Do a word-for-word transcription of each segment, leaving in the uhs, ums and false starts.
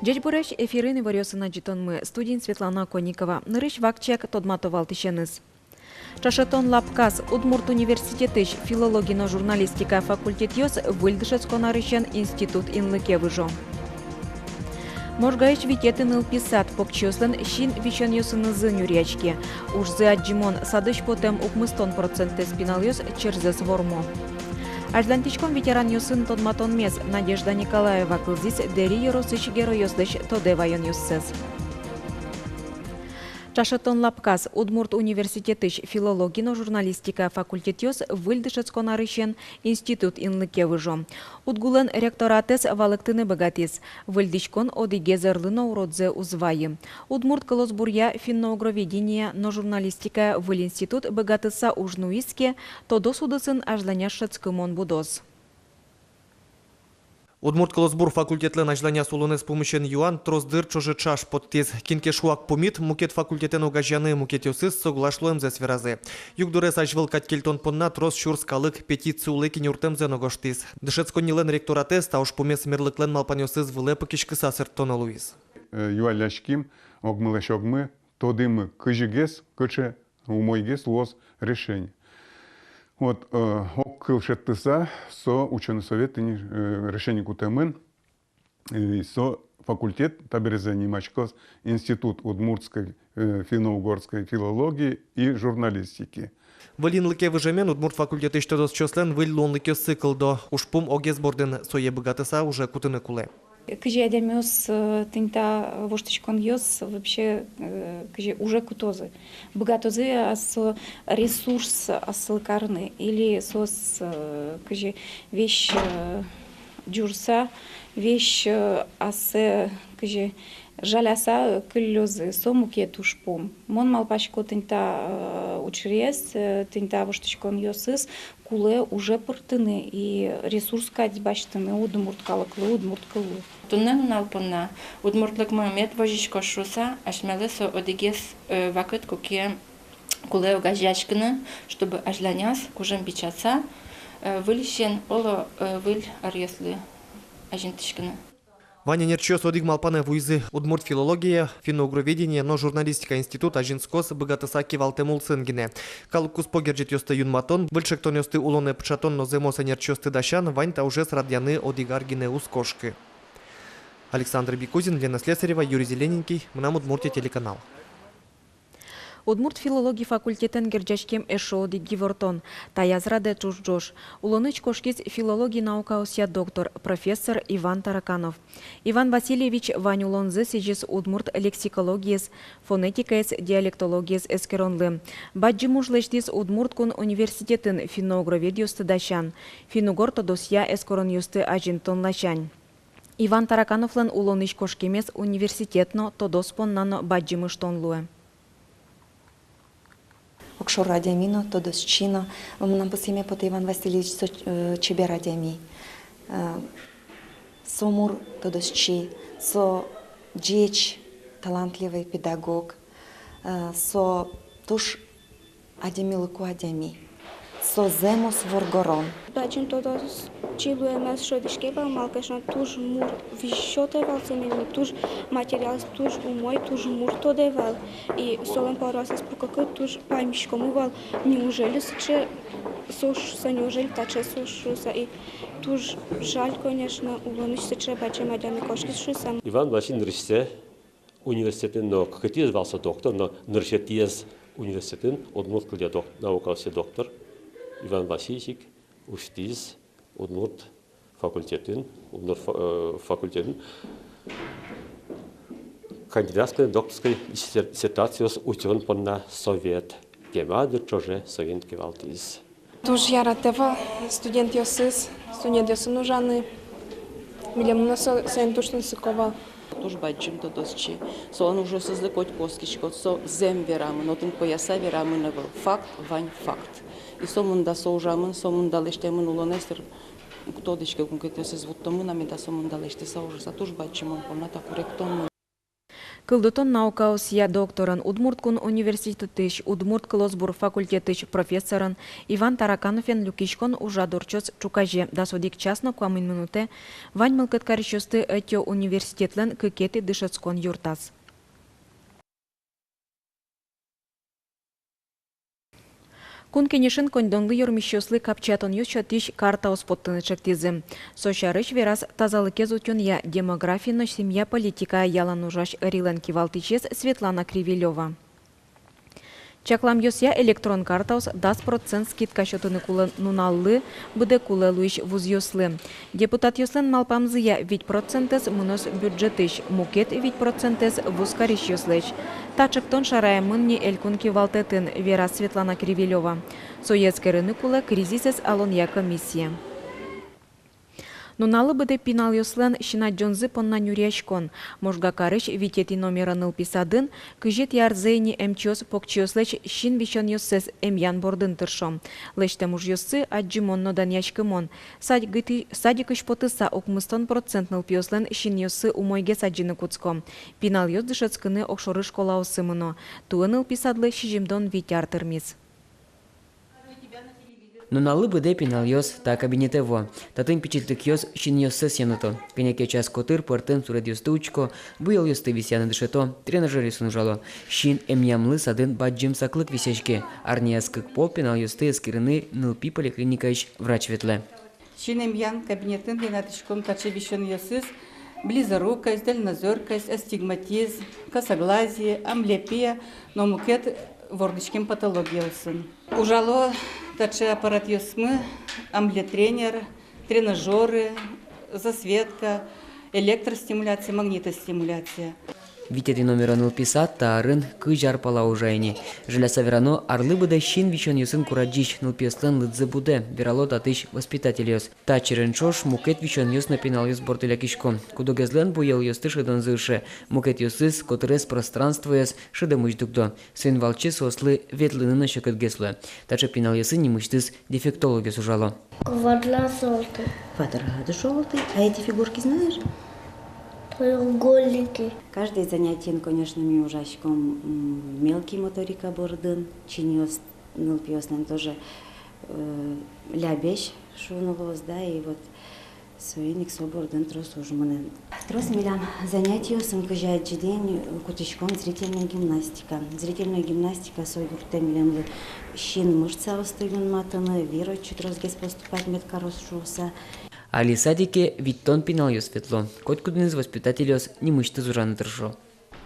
Ӟечбуресь! Эфирын иворъёсын адӟытонмы, студиын Светлана Конникова. Нырысь вакчияк тодмато валтӥсеныз. Ӵошатон лапказ. Удмурт университетысь филология но журналистика факультетъёс выль дышетскон арысен институт инлыке выжо. Можгаысь витетӥ нылпи сад покчиослэн син висёнъёсынызы нюръяське. Ужзы адӟымон: садысь потэм укмыстон процентэз пиналъёс черзэс вормо. Азьланьтӥськон ветеранъёсын тодматонмес. Надежда Николаева кылзӥз Дэри ёросысь геройёслэсь тодэ ваёнъёссэс. Ӵошатон лапказ. Удмурт университетысь филология но журналистика факультетъёс выль дышетскон арысен институт инлыке выжо. УдГУлэн ректоратэз валэктыны быгатӥз: выльдӥськон одӥгез ӧрлы но уродзэ уз вайы. Удмурт кылосбуръя, финно-угроведения но журналистикая выль институт быгатыса уж нуиз ке, тодос удысын азьланяз шӧдскымон будоз. Удмурт кылосбур факультетлэн азьланяз улонэз пумысен юан трос дыр ӵоже ӵаш поттӥз. Кин ке шуак пумит, мукет факультетэн огазеяны, мукетъёсыз соглаш луэмзэс веразы. Югдурез азьвыл кадь кельтон понна трос сюрс калык петици улэ ик юрттэмзэ но гожтӥз. Дышетсконнилэн ректоратэз та ужпумез мерлыклэн малпанъёсыз вылэ пыкиськыса сэрттоно луиз. Э, юалляським огмылэсь огмы, тодӥмы, кызьыгес, кыӵе умойгес луоз решение. Вот, э, огкыл шедьтыса, со учёный совет тӥни, э, решение кутэмын, э, со факультет таберезэ нимаськоз Институт удмуртской, э, финно-угорской филологии и журналистики. Выль инлыке выжемен удмурт факультетысь тодосчиослэн выль луонлыкъёссы кылдо. Ужпум огез бордын, сое быгатыса уже кутыны кулэ. Кызьы адямиос, э, тӥни та воштӥськонъёс вообще, э, кызьы уже кутозы. Быгатозы-а со ресурс аслы карыны, или соос, э, кызьы весь, э, ӟурса, весь, э, ассэ кызьы жаляса, э, кыллёзы, со мукет ужпум. Мон малпасько, тӥни та, э, учырез, э, тӥни та воштӥськонъёсыз кулэ уже пыртыны и ресурс кадь басьтыны удмурт калыклы, удмурт кыллы. Туннэ нунал понна удмуртлыкмы мед возиськоз шуыса, асьмелы со одӥгез, э, вакыт, куке кулэ огазеяськыны, чтобы азьланяз кужым бичаса, э, выльысен оло, э, выль аръёслы азинтӥськыны. Вань ӧнерчиос одӥг малпанэ вуизы: удмурт филология, финно-угроведение но журналистика институт азинскоз быгатыса кивалтэм улсын гинэ. Калык куспо герӟетъёсты юнматон, выль ӵектонъёсты улонэ пыӵатон но зэмос ӧнерчиосты дасян — вань та ужез радъяны одӥг ар гинэ уз кошкы. Александр Бекузин, Лена Слесарева, Юрий Зелененький, «Мынам Удмуртие» телеканал. Удмурт филологи факультетэн герӟаськем эшшо одӥг ивортон. Таяз радэ туж ӝож. Улонысь кошкиз филологи наукаосъя доктор, профессор Иван Тараканов. Иван Васильевич вань улонзэ сӥзиз удмурт лексикологиез, фонетикаез, диалектологиез эскеронлы. Бадӟым уж лэсьтӥз Удмурт кун университетын финно-угроведъёсты дасян, финн-угор тодосъя эскеронъёсты азинтон ласянь. Иван Таракановлэн улонысь кошкемез университет но, тодос понна но бадӟым ыштон луэ. Огшоры адями но, тодосчи но. Мынам пусйеме потэ, Иван Васильевич со, э, чебер адями. Э, со мур тодосчи, со ӟеч, талантливый педагог, э, со туж адямилыко адями. Со зэмос воргорон. Бадӟым тодосчи луэмез шӧдӥське вал, малы ке шуоно туж мур визь сётэ вал со милемлы, туж материалъёс туж умой, туж мур тодэ вал. И солэн пӧрмоз пукакы туж паймиськомы вал, неужели сыӵе со шуыса, неужели таӵе со шуыса. И туж жаль, конечно, улонысь сыӵе бадӟым адями кошкиз шуыса. Иван Васильевич нырысьсэ университетын но кыкетӥез вал со доктор, но нырысетӥез университетын удмурт кылъя док-, наукаосъя доктор Иван Васильевич ик усьтӥз удмурт факультетын, удмурт фа-, э, факультетын кандидатской, докторской диссер-, диссертациос утён понна совет. Кема дыр ӵоже соин кивалтӥз. Туж яратэ вал студентъёсыз, студентъёсын ужаны. Милемлы но со-, соин туж тунсыко вал. Туж бадӟым тодосчи. Солэн ужъёсызлы котьку оскиськод, со зэм верамын, отын пояса верамын ӧвӧл. Факт вань факт. И сомында со ужамын, сомында лэсьтэмын улонэз, тыр, уг тодӥськы, куке кӧсэз вуттомын, а меда сомында лэсьтыса ужаса, туж бадӟым мон понна та куректонмы. Кылдытон наукаосъя докторын, Удмурт кун университетысь удмурт кылосбур факультетысь профессорын Иван Таракановен люкиськон ужрад ортчоз ӵуказе дас одӥг час но куамын минутэ, вань мылкыд карисьёсты ӧтё университетлэн кыкетӥ дышетскон юртаз. Кун Кенешын коньдонлы ёрмисьёслы капчиятонъёс сётӥсь картаос поттыны чектӥзы. Со сярысь вераз тазалыкез утёнъя, демография но семья политикая ялан ужась ӧрилэн кивалтӥсез Светлана Кривилёва. Чакламъёсъя, электрон картаос дас процент скидка сётыны кулэ нуналлы быдэ кулэ луись вузъёслы. Депутатъёслэн малпамзыя, вить процентэз мыноз бюджетысь, мукет вить процентэз вуз карисьёслэсь. Та чектон шараямын ни элькун кивалтэтын, вераз Светлана Кривилёва. Сое эскерыны кулэ кризисэз алонъя комиссие. Нуналлы быдэ пиналъёслэн син адӟонзы понна нюръяськон. Можга карысь витетӥ номеро нылпи садын кызетӥ арзэ ини эмчиос покчиослэсь син висёнъёссэс эмъян бордын тыршо. Лэсьтэм ужъёссы адӟымон но данъяськымон. Садьгыты-, садикысь потыса укмыстон процент нылпиослэн синъёссы умойгес адӟыны кутско. Пиналъёс дышетскыны огшоры школаосы мыно. Туэ нылпи садлы сизьымдон вить ар тырмиз. Нуналлы быдэ пиналъёс та кабинетэ вуо. Татын пичильтыкъёс синъёссэс йӧнато. Кӧня ке час котыр пӧртэм суредъёсты учко, буёлъёсты висъяны дышето, тренажёръёсын ужало. Син эмъямлы садын бадӟым саклык висъяське. Арняяз кык пол пиналъёсты эскерыны нылпи поликлиникаысь врач ветлэ. Син эмъян кабинетын йӧнатӥськом таӵе висёнъёсыз: близорукость, дальнозоркость, астигматизм, косоглазие, амблиопия но мукет вордӥськем патологиосын. Ужало таӵе аппаратъёсмы: амблиотренер, тренажёры, засветка, электростимуляция, магнитостимуляция. Витетӥ номеро нылпи сад та арын кызь ар пала ужа ини. Жаляса верано, арлы быдэ син висёнъёсын курадӟись нылпиослэн лыдзы будэ, верало татысь воспитательёс. Та черен ӵош мукет висёнъёс но пиналъёс борды лякисько. Куд-огезлэн буёлъёсты шӧдонзы ыше, мукетъёсыз котырес пространствоез шӧдэмысь дугдо. Соин валче соослы ветлыны но секытгес луэ. Таӵе пиналъёсын нимысьтыз дефектологъёс ужало. Квадрат золотый. Квадрат золотый. А эти фигурки знаешь? Треугольники. Каждое занятиен, конечно, ми ужаськом, м, мелкий моторика бордын, чиньыос нылпиослэн тоже, э, лябесь шуыны луоз, да, и вот соин ик со бордын трос уж мынэ. Трос милям занятиосын кызьы адӟиды ини кутӥськом зрительной гимнастика. Зрительной гимнастика со юрттэ милемлы син мышцаосты юнматыны, вир отчы тросгес поступать мед кароз шуыса. Али садике витьтон пиналъёс ветло. Котькудӥныз воспитательёс нимысьтыз ужаны тыршо.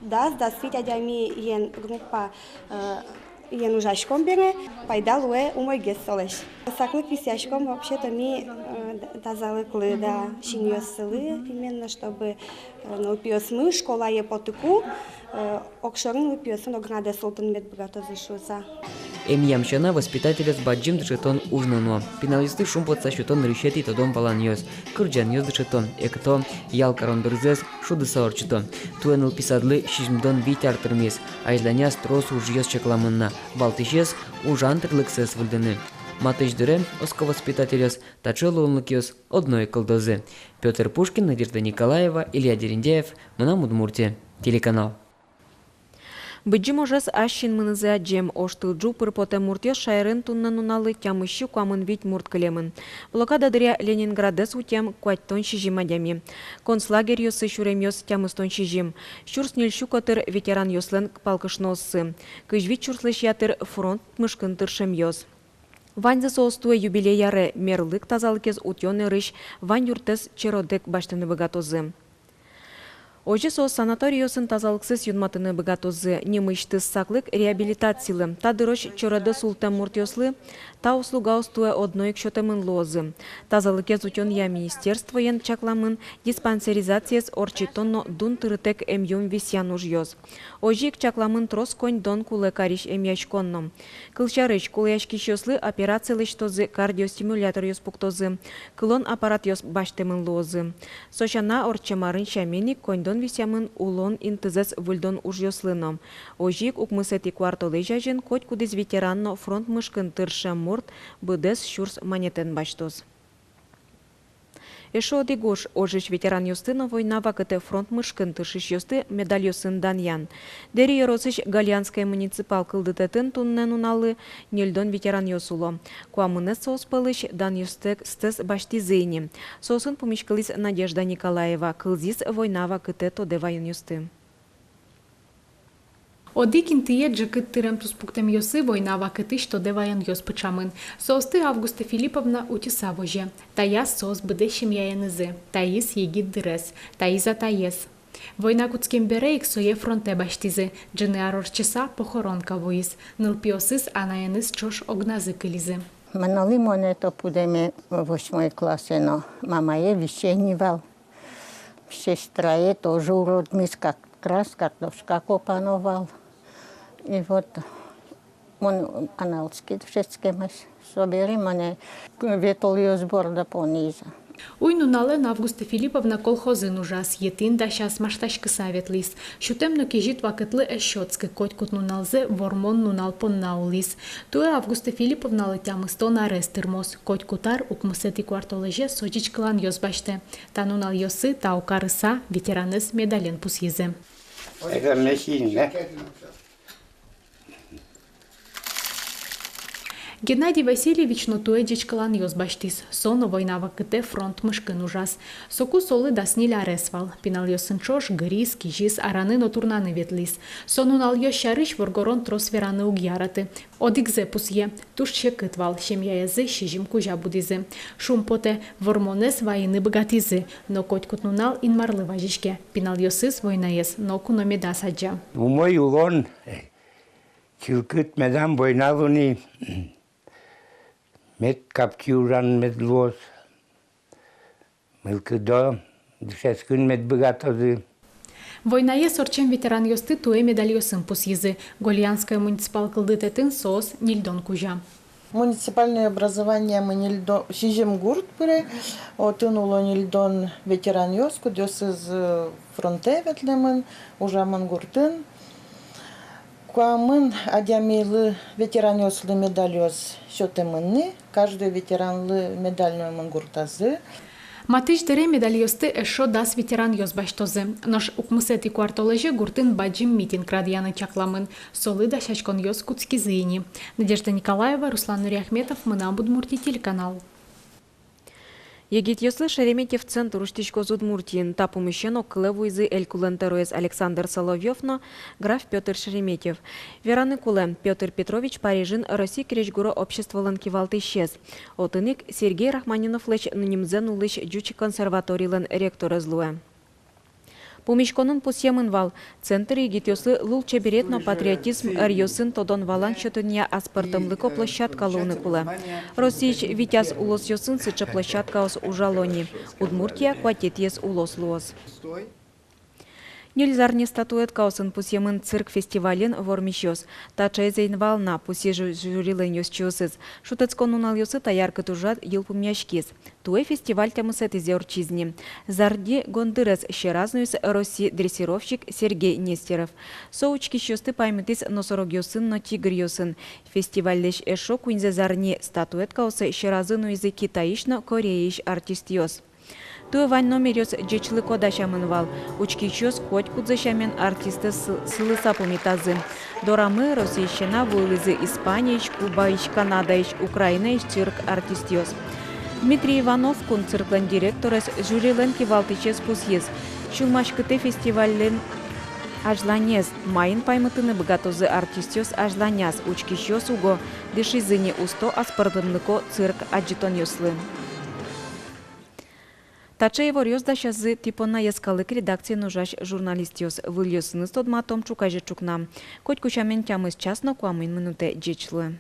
Дас, дас вить адямиен группа, э, -ен ужаськом бере, пайда луэ умойгес солэсь. Саклык висъяськом вообще-то ми, э, д-, тазалыклы, да, синъёссылы, именно чтобы, э, нылпиосмы школае потыку, э, огшоры нылпиосын огнадэс султыны мед быгатозы шуыса. Эмъям сяна, воспитательёс бадӟым дышетон уж но нуо. Пиналъёсты шумпотыса сёто нырысетӥ тодон-валанъёс, кырӟанъёс дышето, экто, ял карон дырзэс шудыса ортчыто. Туэ нылпи садлы сизьымдон вить ар тырмиз, азьланяз трос ужъёс чакламын на, валтӥсез — ужан тырлыксэс выльдыны. Матысь дыре, оско воспитательёс, таӵе луонлыкъёс одно ик кылдозы. Пётр Пушкин, Надежда Николаева, Илья Дерендяев, «Мынам Удмуртие» телеканал. Быдӟым ожез ас синмынызы адӟем. Оштылӟу пыр потэм муртъёс шаерын туннэ нуналлы тямыссю куамын вить мурт кылемын. Блокада дыръя Ленинградэз утем куатьтон сизьым адями. Концлагерьёсы сюремъёс тямыстон сизьым. Сюрс ньыльсю котыр ветеранъёслэн палкышнооссы. Кызь вить сюрслэсь ятыр фронт мышкын тыршемъёс. Ваньзы соос туэ юбилей аре мерлык тазалыкез утён ӧрысь вань юртэз черодэк басьтыны быгатозы. Озьы соос санаторийёсын тазалыксэс юнматыны быгатозы. Нимысьтыз саклык реабилитацилы. Та дырозь черодэ султэм муртъёслы та услугаос туэ одно ик сётэмын луозы. Тазалыкез утёнъя министерствоен чакламын диспансеризациез ортчытон но дун тырытэк эмъюм висъян ужъёс. Озьы ик чакламын трос коньдон кулэ карись эмъяськон но. Кылсярысь, кулэяськисьёслы операция лэсьтозы, кардиостимуляторъёс пуктозы, кылон аппаратъёс басьтэмын луозы. Со сяна, ортчем арын сямен ик коньдон висъямын улон интызэс выльдон ужъёслы но. Озьы ик укмысэтӥ куартолэзь азьын котькудӥз ветеран но фронт мышкын тыршем мурт быдэс сюрс манетэн басьтоз. Эшшо одӥг уж — ожысь ветеранъёсты но война вакытэ фронт мышкын тыршисьёсты медальёсын данъян. Дэри ёросысь Гольянское муниципал кылдытэтын туннэ нуналлы ньыльдон ветеранъёс уло. Куамынэз соос пӧлысь данъёстэс басьтӥзы ини. Соосын пумиськылӥз Надежда Николаева, кылзӥз война вакытэ тодэ ваёнъёсты. Одӥг интые ӝикыт тырем туспуктэмъёсы война вакытысь тодэ ваёнъёс пыӵамын. Соосты Августа Филипповна утьыса возе. Таяз соос быдэс семьяенызы, таиз егит дырез, таиз атаез. Война кутскем бере ик сое фронтэ басьтӥзы, ӝыны ар ортчыса похоронка вуиз. Нылпиосыз анаеныз ӵош огназы кылизы. Мынылӥ монэ то пудэме восьмой классэ но, мамае весенний вал. Сестрае тоже уродмиз, как раз картошка копано вал. И вот мон аналскид шетскемась. Собере монэ ветлӥ ӧс борды понӥзы. Уй-нуналэн Августа Филипповна колхозын ужаз, етӥн дасяз, маштаськыса ветлӥз. Сютэм но кезьыт вакытлы ӧз сётскы, котькуд нуналзэ Вормон нунал понна улӥз. Туэ Августа Филипповналы тямыстон арес тырмоз. Котькуд ар укмысэтӥ куартолэзе со ӟечкыланъёс басьтэ. Та нуналъёсы тау карыса ветеранэз медален пусйизы. Это мешин, да? Геннадий Васильевич но туэ ӟечкыланъёс басьтӥз. Со но война вакытэ фронт мышкын ужаз. Соку солы дас ньыль арес вал. Пиналъёсын ӵош гыриз, кизиз, араны но турнаны ветлӥз. Со нуналъёс сярысь воргорон трос вераны уг яраты. Одӥгзэ пусъе: туж секыт вал, семьяязы сизьым кузя будӥзы. Шумпотэ, Вормонэз вайыны быгатӥзы, но котькуд нунал Инмарлы вазиське: пиналъёсыз войнаез ноку но медаз адӟа. Умой улон, чылкыт медам война луы ни, мед капчи ужан мед луоз. Мылкыдо, дышетскыны мед быгатозы. Войнаез ортчем ветеранъёсты туэ медальёсын пусйизы. Гольянское муниципал кылдытэтын соос ньыльдон кузя. Муниципальное образованиямы ньыльдон, сизьым гурт пыре, отын уло ньыльдон ветеранъёс, кудъёсыз, э, фронтэ ветлэмын, ужамын гуртын. Куамын адямилы, ветеранъёслы медальёс сётэмын ни, каждый ветеранлы медаль нуэмын гуртазы. Матысь дыре медальёсты эшшо дас ветеранъёс басьтозы. Нош укмысэтӥ куартолэзе гуртын бадӟым митинг радъяны чакламын. Солы дасяськонъёс кутскизы ини. Надежда Николаева, Руслан Нуриахметов, «Мынам Удмуртие» телеканал. Егитъёслы Шереметьев центр усьтӥськоз Удмуртиын. Та пумысен огкылэ вуизы Элькун тӧроез Александр Соловьёв но граф Пётр Шереметьев. Вераны кулэ, Пётр Петрович Парижын Россия крезьгуро обществолэн кивалтӥсез. Отын ик Сергей Рахманиновлэсь нимзэ нуллӥсь ӟуч консерваторилэн ректорез луэ. Пумиськонын пусъемын вал: центр егитъёслы лулчеберет но патриотизм ӧръёсын тодон-валан сётонъя аспӧртэмлыко площадка луыны кулэ. Россиысь витяз улосъёсын сыӵе площадкаос ужало ни. Удмуртия куатетӥез улос луоз. Ньыль зарни статуэткаосын пусъемын цирк фестивальын вормисьёс. Таӵеез ӧй вал на, пусйиз жю-, жюрилэн ёзчиосыз. Шутэтскон нуналъёсы та яркыт ужрад йылпумъяськиз. Туэ фестиваль тямысэтӥзэ ортчиз ни. Зарни гондырез сьӧраз нуиз Россиысь дрессировщик Сергей Нестеров. Со учкисьёсты паймытӥз носорогъёсын но тигръёсын. Фестивальлэсь эшшо куиньзэ зарни статуэткаоссэ сьӧразы нуизы Китайысь но Кореяысь артистъёс. Туэ вань номеръёс ӟечлыко дасямын вал. Учкисьёс котькудзэ сямен артистэз сы-, сылыса пумитазы. Дорамы Россиысь сяна вуылӥзы Испаниысь, Кубаысь, Канадаысь, Украинаысь цирк артистъёс. Дмитрий Иванов, кун цирклэн директорез, жюрилэн кивалтӥсез, пусйиз: сюлмаськытэ фестивальлэн азьланез, маин паймытыны быгатозы артистъёс азьланяз, учкисьёс уго дышизы ни усто аспӧртэмлыко цирк адӟытонъёслы. Таӵе иворъёс дасязы тӥ понна йӧскалык редакциын ужась журналистъёс. Выльёсыныз тодматом ӵуказе ӵукна, котьку сямен тямыс час но куамын минутэ. Ӟеч луэ.